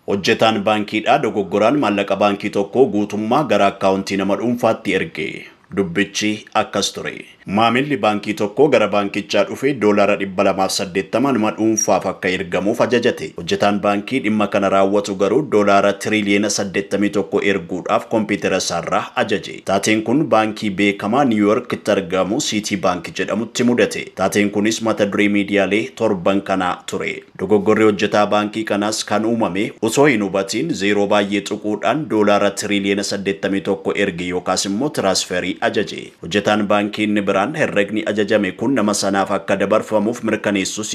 Hojjetaan baankiidhaa dogoggoraan maallaqa baankii tokkoo guutummaa gara akkaawuntii nama dhuunfaatti erge. Dubbichi akkas ture. Maamilli baankii tokko gara baankichaa dhufee doolaara 280 nama dhuunfaaf akka ergamuuf ajajate. Hojjetaan baankii dhimma kana raawwatu garuu doolaara tiriliyoona 81 erguudhaaf kompiitara isaarraa ajaje. Taateen kun baankii beekamaa Niw Yoorkitti argamu Siitii Baank jedhamutti mudate. Taateen kunis mata duree miidiyaalee torban kanaa ture. Dogoggorri hojjetaa baankii kanaas kan uumame osoo hin hubatiin zeeroo baay'ee tuquudhaan doolaara tiriliyoona 81 erge yookaas immoo tiraansferii ajaje. Hojjetaan baankii inni biraan herregni ajajame kun nama sanaaf akka dabarfamuuf mirkaneessus,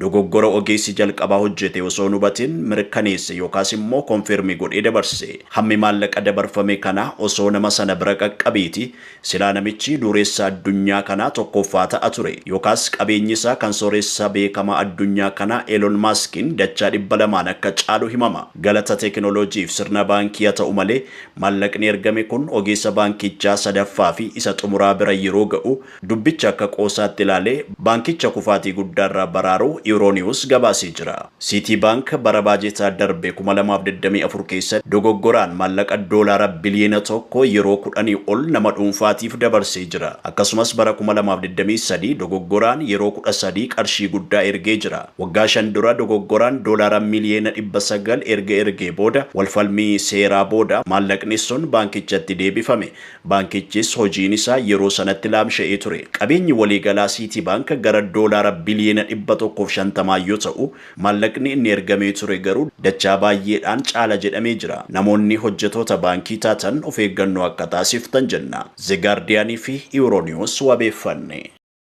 dogoggora ogeessi jalqabaa hojjete osoo hin hubatin mirkaneesse yookaas immoo konfirmi godhee dabarse. Hammi maallaqa dabarfame kanaa osoo nama sana bira qaqqabeeti silaa namichi dureessa addunyaa kanaa tokkoffaa ta'a ture. Yookaas qabeenyi isaa kan sooressa beekamaa addunyaa kanaa Elon Maaskiin dachaa 200n akka caalu himama. Galata teekinooloojiif sirna baankii haa ta'u malee maallaqni ergame kun ogeessa baankichaa sadaffaa fi isa xumuraa bira yeroo ga'u dubbicha akka qoosaatti ilaalee baankicha kufaatii guddaarraa baraaruu Euronews gabaasee jira. Siitii Baank bara baajetaa darbe 2024 keessa dogoggoraan maallaqa doolaara biliyoona 1 yeroo 10 ol nama dhuunfaatiif dabarsee jira. Akkasumas bara 2023 dogoggoraan yeroo 13 qarshii guddaa ergee jira. Waggaa 5 dura dogoggoraan doolaara miliyoona 900 erga ergee booda walfalmii seeraa booda maallaqni sun baankichatti deebifame. Baankichis hojiin isaa yeroo sanatti laamsha'ee ture. Qabeenyi waliigalaa Siitii Baank gara doolaara biliyoona 150 yoo ta'u, maallaqni inni ergamee ture garuu dachaa baay'eedhaan caala jedhamee jira. Namoonni hojjetoota baankii taatan of eeggannoo akka taasiftan jenna. The Guardian fi Euronews wabeeffanne.